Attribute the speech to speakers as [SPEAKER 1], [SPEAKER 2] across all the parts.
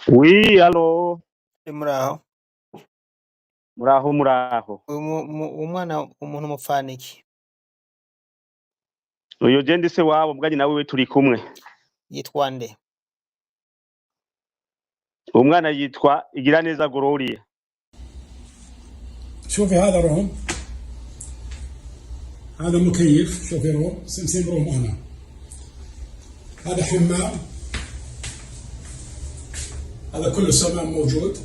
[SPEAKER 1] Oui, allo.
[SPEAKER 2] Muraho?
[SPEAKER 1] Muraho muraho.
[SPEAKER 2] Umwana umuntu mupfana iki?
[SPEAKER 1] Uyu je ndi se wabo mbwa nyina wiwe turi kumwe.
[SPEAKER 2] Yitwa nde?
[SPEAKER 1] Umwana yitwa Igiraneza Gloria.
[SPEAKER 3] شوفي هذا room، هذا مكيف. شوفي room، same same room انا. هذا حمام، هذا كله سمان موجود،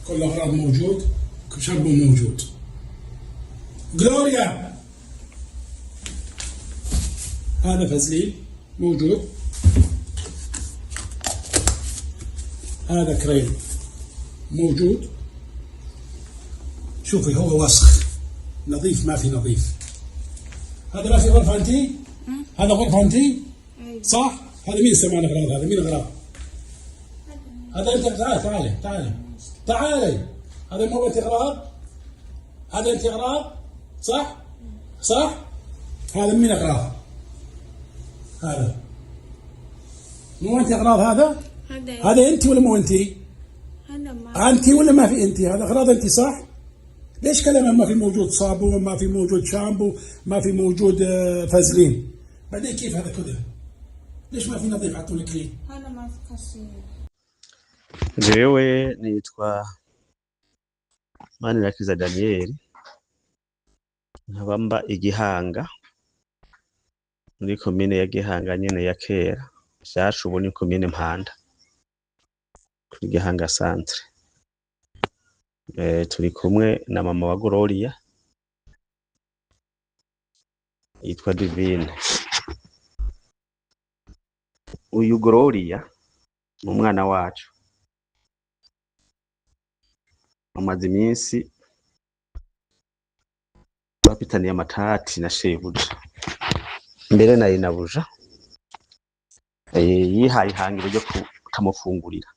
[SPEAKER 3] كل الاغراض موجود، كل شامبو موجود. جلوريا، هذا فازلين موجود، هذا كريم موجود. شوفي هو وسخ، نظيف ما في نظيف. هذا ما في غرفة انتي؟ هذا غرفة انتي؟ صح؟ هذا مين سمع الاغراض؟ هذا مين اغراض؟ هذا انت. تعالي تعالي تعالي تعالي، هذا مو انت اغراض؟ هذا انت اغراض؟ صح؟ صح؟ هذا مين اغراض؟ هذا مو انت اغراض هذا؟
[SPEAKER 4] هذا.
[SPEAKER 3] هذا انت ولا مو انت؟
[SPEAKER 4] هذا ما
[SPEAKER 3] انت ولا ما في انت؟ هذا اغراض انت صح؟ ليش كلام ما في موجود صابون، ما في موجود شامبو، ما في موجود فازلين؟ بعدين كيف هذا كله؟ ليش ما في نظيف؟ اعطوني clean.
[SPEAKER 4] هذا ما في غسيل.
[SPEAKER 1] Jewe nitwa Manirakiza Daniel, nkaba mba Igihanga muri komine ya Gihanga nyene ya kera, nshasha ubu ni komine Mpanda, kuri Gihanga centre. Turi kumwe na mama wa Gloria yitwa Divine. Uyu Gloria ni umwana wacu, amaze iminsi bafitaniye amatati na shebuja, mbere na nyinabuja. Yihaye ihangiro ryo kutamufungurira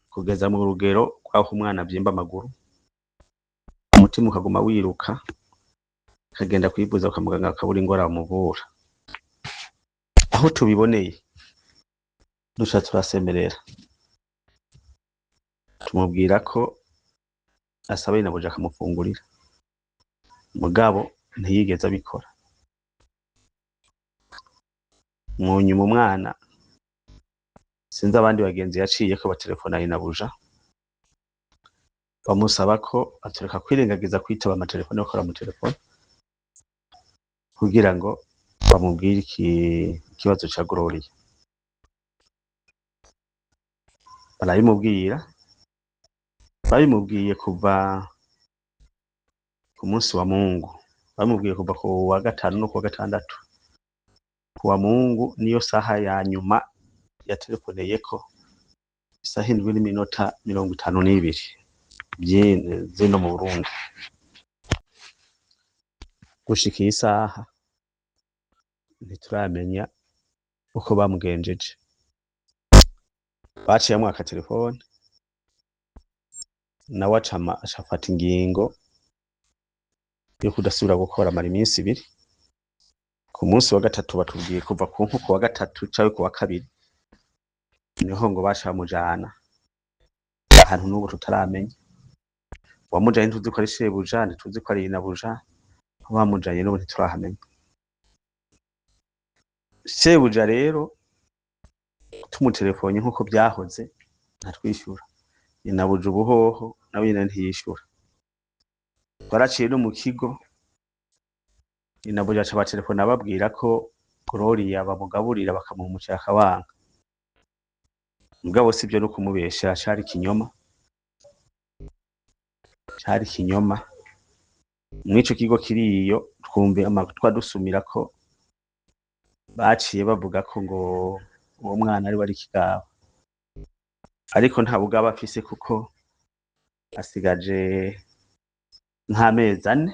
[SPEAKER 1] kugeza mu rugero rw'aho umwana avyimba amaguru, umutima ukaguma wiruka, akagenda kwivuza kwa muganga akabura ingwara bamuvura. Aho tubiboneye duca turasemerera, tumubwira ko asaba nyinabuja akamufungurira, mugabo ntiyigeze abikora. Mu nyuma umwana sinzi abandi bagenzi yaciyeko batelefona nyinabuja, bamusaba ko atureka kwirengagiza kwitaba amatelefone yo baramutelefona kugira ngo bamubwire ikibazo ca Gloria. Barabimubwira, babimubwiye kuva ku munsi wa Mungu, babimubwiye kuva ku wa gatanu no ku wa gatandatu. Ku wa Mungu niyo saha ya nyuma yatelefoneyeko, isaha 7:52 zino mu Burundi. Gushika iyi saha ntituramenya uko bamugenjeje. Baciye bamwaka telefone, nawe aca afata ingingo yo kudasubira gukora, amara iminsi ibiri. Ku munsi wa gatatu batubwiye kuva ku nko ku wa gatatu canke ku wa kabiri niho ngo baca bamujana ahantu n'ubu tutaramenya. Uwamujanye ntituzi ko ari shebuja, ntituzi ko ari nyinabuja, aho bamujanye n'ubu ntiturahamenya. Shebuja rero tumutelefone nkuko vyahoze ntatwishyura, nyinabuja ubuhoho nawe nyene ntiyishura. Twaraciye no mu kigo, nyinabuja aca abatelefona ababwira ko Gloria bamugaburira bakamuha umuceri akawanga. Mugabo sivyo, no kumubeshera cari ikinyoma, cari ikinyoma. Mw'ico kigo kiriyo twumve amatwi adusumira ko baciye bavuga ko ngo uwo mwana ariwe ari ikigaba, ariko nta bugaba afise kuko asigaje nk'amezi 4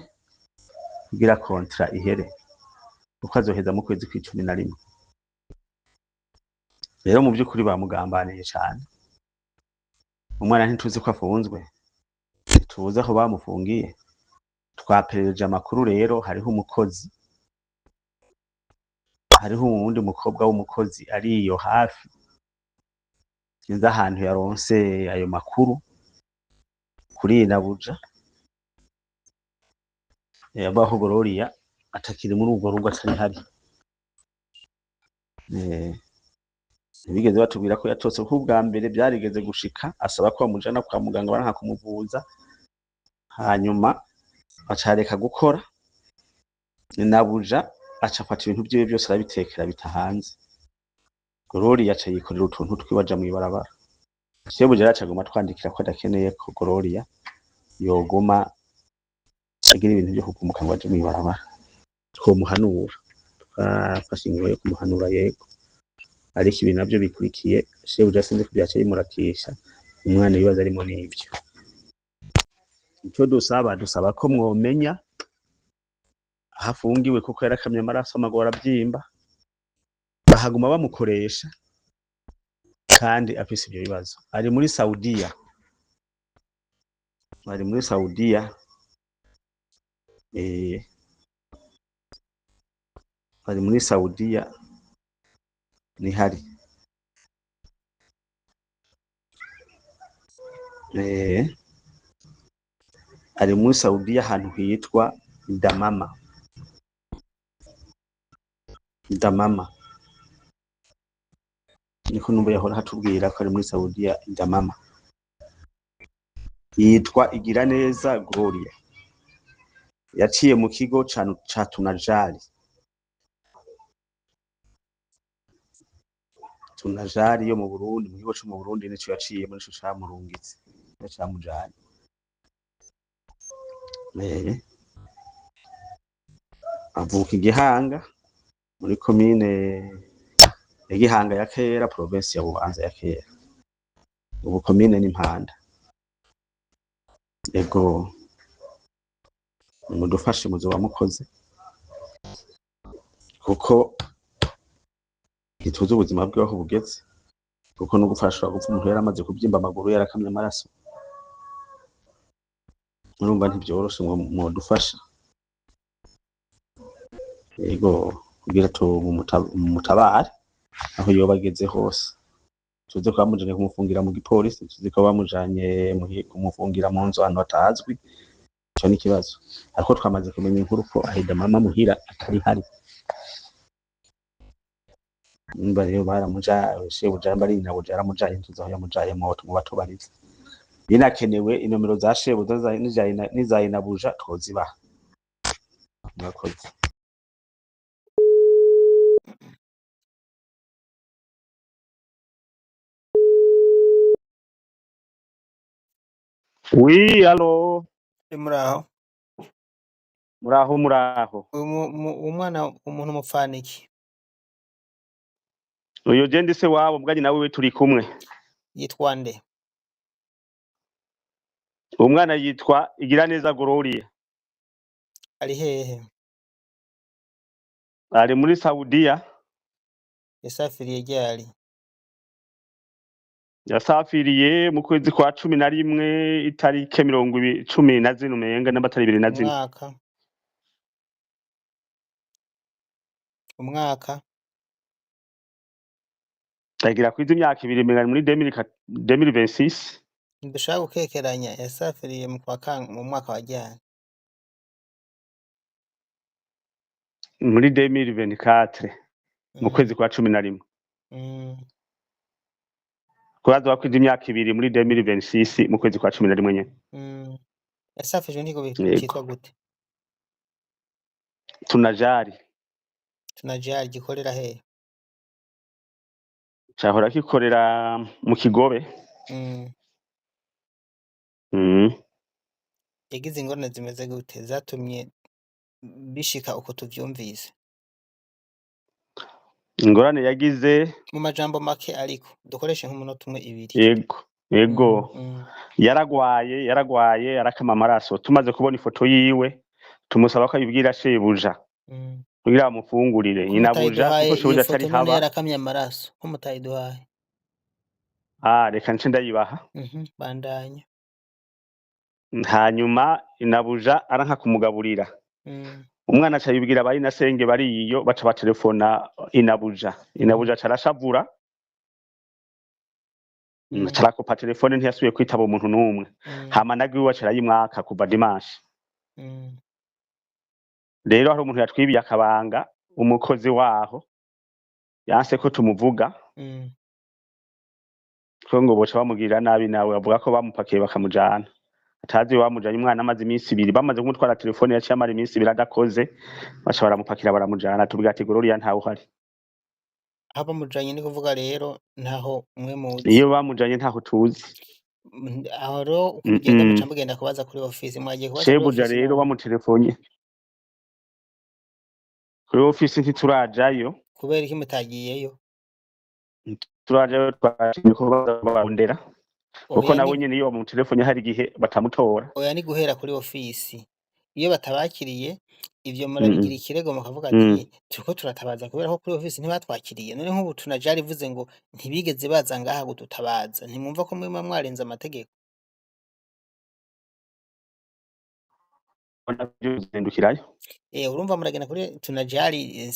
[SPEAKER 1] kugira kontra ihere, kuko azoheza mu kwezi kw'icumi na rimwe. Rero mu vy'ukuri bamugambaniye cane. Umwana ntituzi ko afunzwe, ntituzi aho bamufungiye. Twaperereje amakuru rero, hariho umukozi, hariho uwundi mukobwa w'umukozi ariyo hafi. Sinzi ahantu yaronse ayo makuru kuri Inabuja, avuga ko Gloria atakiri muri urwo rugo, atari hari. Ntibigeze batubwira ko yatotse, kuko ubwa mbere byarigeze gushika asaba ko bamujana kwa muganga, baranka kumuvuza, hanyuma acareka gukora. Inabuja aca afata ibintu vyiwe byose arabitekera bita hanze. Gloria aca yikorera utuntu twiwe aja mw'ibarabara. Shebuja rero aca aguma atwandikira ko adakeneye ko Gloria yoguma agira ibintu vyo kugumuka ngo aje mw'ibarabara. Twomuhanura, twafashe ingingo yo kumuhanura, yego, ariko ibi navyo bikurikiye, shebuja sinzi ko vyaca bimurakisha umwana, ibibazo arimo n'ivyo. Ico dusaba, dusaba ko mwomenya aho afungiwe, kuko yarakamye amaraso, amaguru aravyimba, bahaguma bamukoresha kandi afise ivyo bibazo. Ari muri Saudiya, ari muri Saudiya, ari muri Saudiya nihari. Ari muri Saudiya ahantu hitwa Damama. Damama niko numva yahora hatubwira ko ari muri Saudiya Damama. Yitwa Igiraneza Gloria, yaciye mu kigo ca Tunajari. Tunajari yo mu Burundi, mu kigo co mu Burundi nico yaciyemo, nico camurungitse, nico camujanye. Avuka Igihanga muri komine ya Gihanga ya kera, provinsi ya Bubanza ya kera, ubu komine ni Mpanda. Ego, mudufashe muzoba mukoze, kuko ntituzi ubuzima bwiwe aho bugeze, kuko no gupfa ashobora gupfa umuntu yaramaze kuvyimba amaguru, yarakamye amaraso. Murumva ntivyoroshe, ngo mwodufasha, yego, kugira tumutabare aho yoba ageze hose. Tuzi ko bamujanye kumufungira mu gipolisi, tuzi ko bamujanye kumufungira mu nzu ahantu hatazwi, ico ni ikibazo. Ariko twamaze kumenya inkuru ko ahida mama muhira atari hari. Nimba rero baramuja, shebuja mba ari nyinabuja yaramujaye, ntuzi aho yamujaye, mubatubarize. Binakenewe inomero za shebuja n'iza inabuja twozibaha. Murakoze. Oui, allo.
[SPEAKER 2] Muraho?
[SPEAKER 1] Muraho, muraho.
[SPEAKER 2] Umwana umuntu mupfana iki?
[SPEAKER 1] Uyo je ndi se wabo, mbwanyi nawe turi kumwe.
[SPEAKER 2] Yitwa nde?
[SPEAKER 1] Umwana yitwa Igiraneza Gloria.
[SPEAKER 2] Ari hehe?
[SPEAKER 1] Ari muri Saudiya.
[SPEAKER 2] Yasafiriye ryari?
[SPEAKER 1] Yasafiriye mu kwezi kwa 11, itarike 20, 14 umenga, n'abatari 24.
[SPEAKER 2] Umwaka? Umwaka?
[SPEAKER 1] Ndagira kwiza imyaka 2, umenga ni muri 2026.
[SPEAKER 2] Ntidushaka gukekeranya, yasafiriye mu kwa mu mwaka wa ryari?
[SPEAKER 1] Muri 2024, mu kwezi kwa 11. Kubaza wakwiza imyaka 2 muri 2026, mu kwezi kwa 11 nyene.
[SPEAKER 2] Yasafijwe n'ikigo
[SPEAKER 1] Yego.
[SPEAKER 2] citwa gute?
[SPEAKER 1] Tunajari.
[SPEAKER 2] Tunajari gikorera hehe?
[SPEAKER 1] Cahora kikorera mu Kigobe.
[SPEAKER 2] Yagize ingorane zimeze gute zatumye bishika uko tuvyumvise?
[SPEAKER 1] Ingorane yagize,
[SPEAKER 2] Mu majambo make, ariko dukoreshe nk'umunota umwe, ibiri.
[SPEAKER 1] Yego, yego. Yaragwaye arakama amaraso. Tumaze kubona ifoto yiwe, tumusaba ko ayibwira shebuja kugira bamufungurire.
[SPEAKER 2] Ko
[SPEAKER 1] Nyinabuja,
[SPEAKER 2] mutayiduhaye
[SPEAKER 1] kuko
[SPEAKER 2] iyo
[SPEAKER 1] shebuja
[SPEAKER 2] foto
[SPEAKER 1] atari
[SPEAKER 2] none
[SPEAKER 1] haba.
[SPEAKER 2] yarakamye amaraso, ko mutayiduhaye?
[SPEAKER 1] Ah, reka nce ndayibaha.
[SPEAKER 2] Bandanya.
[SPEAKER 1] Hanyuma inabuja aranka kumugaburira. Umwana aca yibwira bari na senge bari iyo, baca batelefona inabuja. Inabuja aca arashavura. Carakupa telefone, ntiyasubiye kwitaba umuntu n'umwe. Hama nagiwe iwacu arayimwaka kuva dimanche. Rero hari umuntu yatwibiye akabanga, umukozi waho yanse ko tumuvuga, ko ngo boca bamugirira nabi, nawe bavuga ko bamupakiye bakamujana atazi iyo bamujanye. Umwana amaze iminsi 2 bamaze kumutwara telefone, yaciye amara iminsi 2 adakoze, baca baramupakira baramujana. Tubwira ati Gloria ntawe uhari.
[SPEAKER 2] Aho bamujanye ni kuvuga rero ntaho mwe muzi.
[SPEAKER 1] Iyo bamujanye ntaho tuzi.
[SPEAKER 2] Aho rero uko bigenda, muca mugenda kubaza kuri ofisi, mwagiye kubaza kuri
[SPEAKER 1] Shebuja
[SPEAKER 2] ofisi
[SPEAKER 1] rero
[SPEAKER 2] none?
[SPEAKER 1] Bamutelefone kuri ofisi ntiturajayo.
[SPEAKER 2] Kubera iki mutagiyeyo?
[SPEAKER 1] Turajayo, twashimye ko baza barondera kuko
[SPEAKER 2] Oya,
[SPEAKER 1] nabo
[SPEAKER 2] ni
[SPEAKER 1] nyene iyo bamutelefone hari igihe batamutora.
[SPEAKER 2] Oya, ni guhera kuri ofisi. Iyo batabakiriye ivyo, murabigira ikirego, mukavuga ati turiko turatabaza kubera ko kuri ofisi ntibatwakiriye. None nk'ubu Tunajari ivuze ngo ntibigeze baza ngaha gudutabaza, ntimwumva ko mwe muba mwarenze amategeko?
[SPEAKER 1] Zindukirayo.
[SPEAKER 2] Urumva muragenda kuri Tunajari,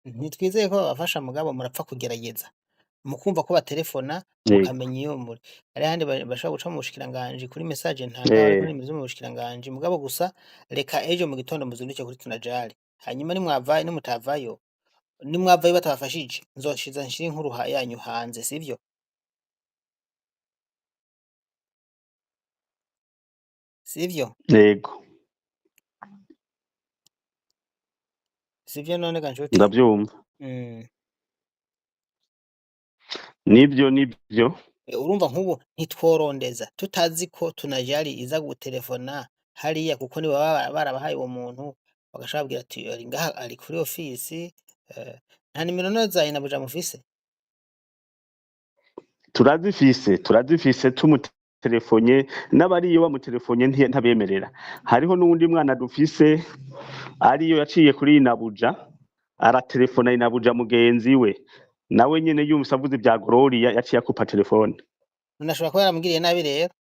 [SPEAKER 2] ntitwizeye ko babafasha, mugabo murapfa kugerageza. Mukumva ko baterefona, mukamenya iyo muri. Hariho ahandi bashobora guca mu bushikiranganji kuri message ntanga, hariko nimero zo mu bushikiranganji, mugabo gusa reka ejo mu gitondo muzinduke kuri Tunajari. Hanyuma nimwavayo, nimutavayo, nimwavayo batabafashije, nzoshiza nshire inkuru yanyu hanze, sivyo? Sivyo?
[SPEAKER 1] Yego.
[SPEAKER 2] Sivyo none ga nshuti?
[SPEAKER 1] Ndavyumva. Nivyo, nivyo.
[SPEAKER 2] Urumva nk'ubu ntitworondeza tutazi ko Tunajari iza gutelefona hariya, kuko nibo baba barabahaye uwo muntu, bagaca bababwira ati ari ngaha, ari kuri ofisi. Nta nimero none za Inabuja mufise?
[SPEAKER 1] Turazifise, turazifise. Tumutelefone n'abariyo bamutelefone ntabemerera. Hariho n'uwundi mwana dufise ariyo yaciye kuri Inabuja, aratelefona Inabuja mugenzi we, nawe nyene yumvise avuze ibya Gloria yaciye akupa telefone.
[SPEAKER 2] None ashobora kuba yaramugiriye nabi rero.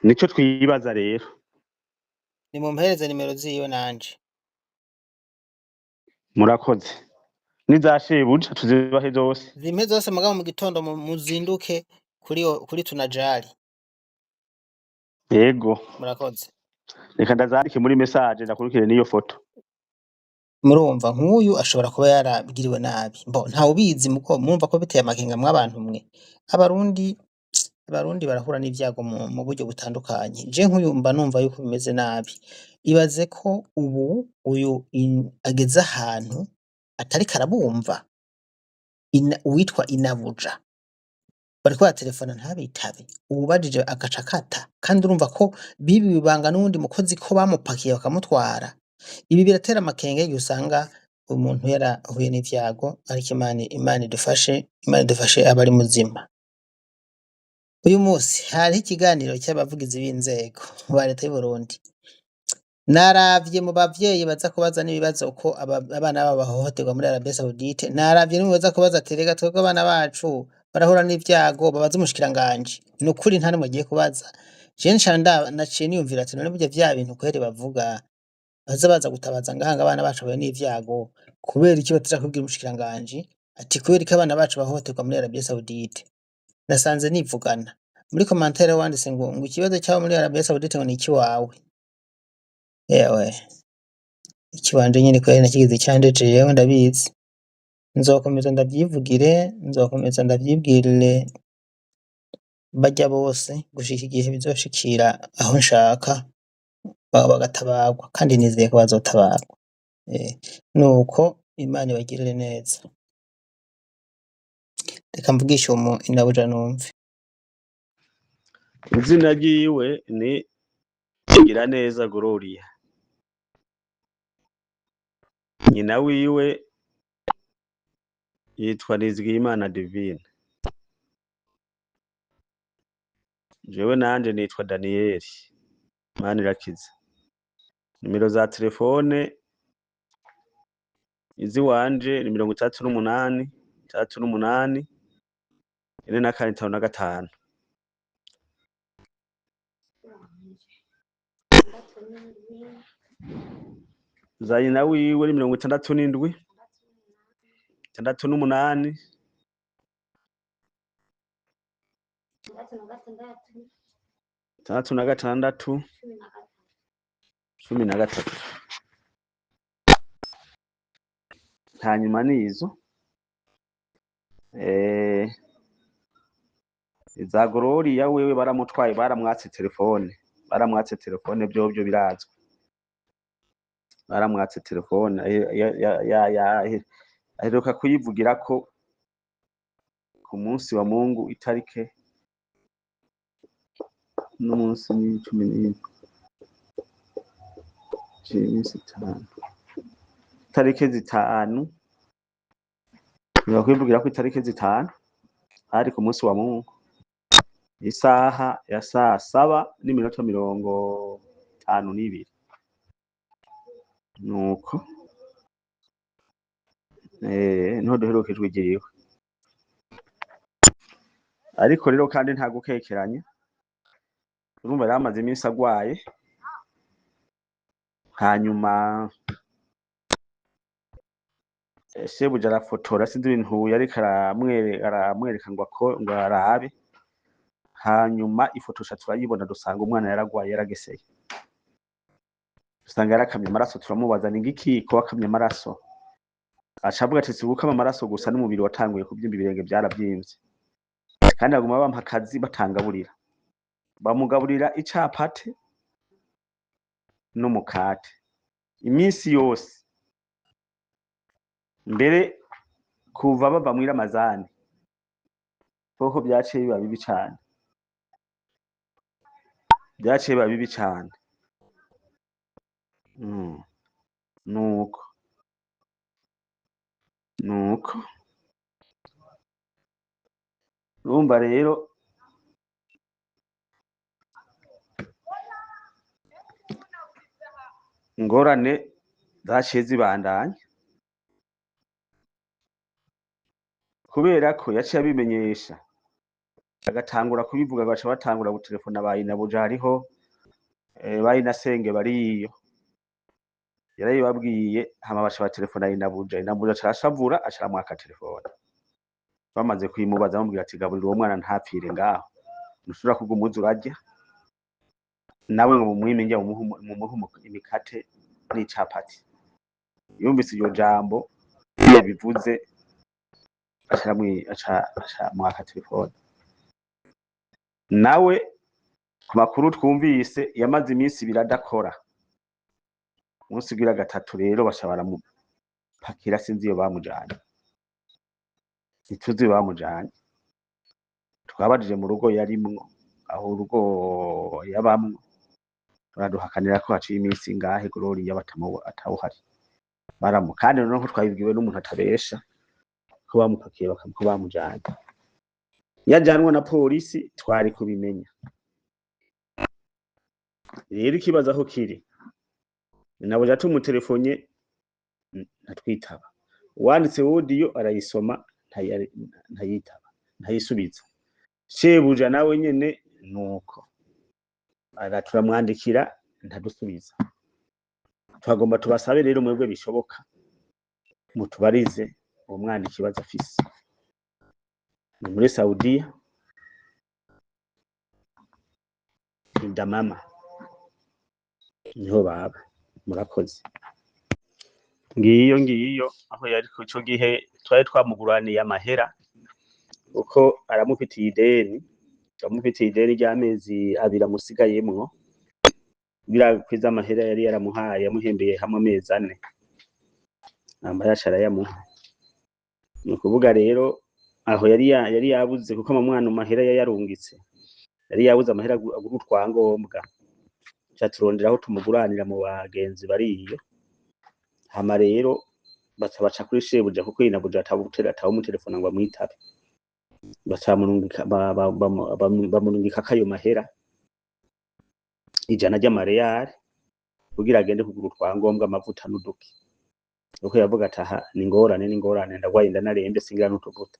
[SPEAKER 1] Nico twibaza rero.
[SPEAKER 2] Nimumpereze nimero ziwe nanje.
[SPEAKER 1] Murakoze, n'iza shebuja tuzibahe zose.
[SPEAKER 2] Zimpe zose, mugabo mu gitondo muzinduke kuri Tunajari.
[SPEAKER 1] Yego.
[SPEAKER 2] Murakoze.
[SPEAKER 1] Reka ndazandike muri message, ndakurikire n'iyo foto.
[SPEAKER 2] Murumva nk'uyu ashobora kuba yarabwiriwe nabi, mbo ntawubizi, muko murumva ko biteye amakenga mw'abantu mwe. Abarundi barahura n'ivyago mu buryo butandukanye. Je nk'uyu mba numva yuko bimeze nabi. Ibaze ko ubu uyu ageze ahantu atariko arabumva, uwitwa Inabuja bariko baratelefona ntabitabe, uwubajije agaca akata, kandi urumva ko bibiwe ibanga n'uwundi mukozi ko bamupakiye bakamutwara. Ibi biratera amakenga igihe usanga umuntu yarahuye n'ivyago, ariko Imana idufashe, Imana idufashe abe ari muzima. Uyu musi hariho ikiganiro c'abavugizi b'inzego ba leta y'Uburundi. Naravye mu bavyeyi baza kubaza n'ibibazo ko abana babo bahohoterwa muri Arabie Saoudite, naravye n'umwe baza kubaza ati rega twebwe abana bacu barahura n'ivyago, babaze umushikiranganji. Ni ukuri nta n'umwe agiye kubaza. Je nca naciye niyumvira ati none burya vya bintu kweri bavuga, baza baza gutabaza ngaha ngo abana bacu bahuye n'ivyago, kubera iki bataja kubwira umushikiranganji ati kubera iki abana bacu bahohoterwa muri Arabie Saoudite? Nasanze nivugana. Muri commentaire wanditse ngo ikibazo c'abo muri Arabie Saoudite ngo ni ikiwawe. Yewe, ikiwanje nyene kweri nakigize icanje jewe ndabizi. Nzokomeza ndavyivugire, nzokomeza ndavyibwirire barya bose gushika igihe bizoshikira aho nshaka bagatabarwa, kandi nizeye ko bazotabarwa. Nuko Imana ibagirire neza. Reka mvugishe uwo Inabuja numve.
[SPEAKER 1] Izina ryiwe ni Igiraneza Gloria, nyina wiwe yitwa Nizigiyimana Divine, jewe nanje nitwa Daniyeli Manirakiza. Nimero za telefone iziwanje ni 68 68 44 55. Za nyina wiwe ni 67 68.
[SPEAKER 4] 66.
[SPEAKER 1] 66
[SPEAKER 4] 13.
[SPEAKER 1] 13. Hanyuma nizo iza Gloria wewe baramutwaye, baramwatse telefone, baramwatse telefone, vyovyo birazwi, baramwatse telefone. Aheruka kuyivugirako ku munsi wa Mungu itarike n'umunsi ni 14, iminsi 5, itarike 5, aheruka kuyivugirako itarike 5, hari ku munsi wa Mungu isaha ya 7:52. Nuko niho duherukijwe ijyiwe. Ariko rero kandi nta gukekeranya, urumva yari amaze iminsi agwaye, hanyuma shebuja arafotora, sinzi ibintu yariko aramwereka ngo ngo arabe. Hanyuma ifoto turayibona, dusanga umwana yaragwaye, yarageseye, dusanga yarakamye amaraso. Turamubaza ni ngiki ko wakamye amaraso, aca avuga ati si gukama amaraso gusa, n'umubiri watanguye kuvyimba, ibirenge vyaravyimbye, kandi baguma bampa akazi batangaburira, bamugaburira icapate n'umukate iminsi yose, mbere kuva bava mw'iramazani koko vyaciye biba bibi cane, vyaciye biba bibi cane. Nuko nuko urumva rero ingorane zaciye zibandanya, kubera ko yaciye abimenyesha agatangura kubivuga, baca batangura gutelefona bayinabuja, hariho bayinasenge bariyo, yarabibabwiye, hama baca batelefona inabuja, inabuja aca arashavura, aca aramwaka telefone. Bamaze kuyimubaza bamubwira ati gaburira uwo mwana ntapfire ngaho, ntushobora kuguma uza urarya nawe ngo mumwime njya mumuhe imikate n'icapati. Yumvise iryo jambo yabivuze, aca aramwaka telefone. Nawe ku makuru twumvise yamaze iminsi 2 adakora, umunsi ugira 3 rero baca baramupakira, sinzi iyo bamujanye, ntituzi iyo bamujanye. Twabajije mu rugo yarimwo, aho urugo yabamwo, baraduhakanira ko haciye iminsi ingahe Gloria atawuhari. Kandi noneho twabibwiwe n'umuntu atabesha ko bamupakiye ko bamujanye. Yajanwa na polisi twari kubimenya. Rero ikibazo aho kiri, nabuja tumutelefone ntatwitaba, uwanditse audio arayisoma ntayitaba, ntayisubiza. Shebuja nawe nyene nuko turamwandikira ntadusubiza. Twagomba tubasabe rero mwebwe bishoboka mutubarize uwo mwana ikibazo afise. Ni muri Saudiya indamama niho baba. Murakoze. Ngiyo aho yari ico gihe twari twamuguraniye amahera, kuko aramufitiye ideni, aramufitiye ideni ry'amezi 2 amusigayemwo, birakwiza amahera yari yaramuhaye, yamuhembeye hamwe amezi 4, amahera aca arayamuha. Ni ukuvuga rero aho yari yabuze, kuko mwana amahera yayarungitse, yari yabuze amahera agura utwangombwa, ca turondera aho tumuguranira mu bagenzi bariyo. Hama rero baca baca kuri shebuja, kuko inabuja atawumutelefona ngo amwitabe, baca bamurungika kayo mahera 100 ry'amareyari kugira agende kugura utwangombwa, amavuta n'uduki. Kuko yavuga ati aha ni ingorane, ni ingorane, ndagwaye ndanarembe singira n'utuvuta.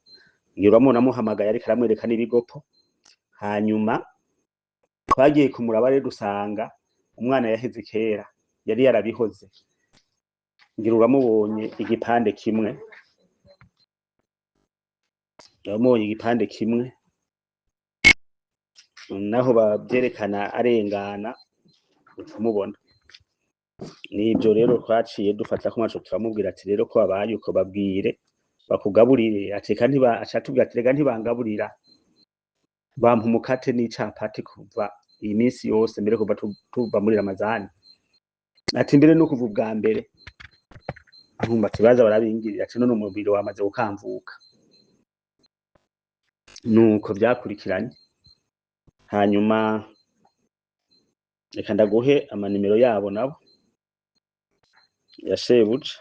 [SPEAKER 1] Ngira uramubona amuhamagaye ariko aramwereka n'ibigopo. Hanyuma twagiye kumuraba rero dusanga umwana yaheze kera, yari yarabihoze. Ngira uramubonye igipande kimwe, uramubonye igipande kimwe. Naho bavyerekana arengana ucumubona. Nivyo rero twaciye dufata ko maco turamubwira ati rero ko babaye uko, babwire bakugaburire. Ateka ntiba, acatubwira ati rega ntibangaburira, bampa umukate n'icapati kuva iyi minsi yose, mbere kuva tuva muri Ramazani. Ati mbere no kuva ubwa mbere nkumva ati baza barabingirira, ati none umubiri wamaze gukamvuka. Nuko vyakurikiranye. Hanyuma reka ndaguhe amanimero yabo nabo ya shebuja.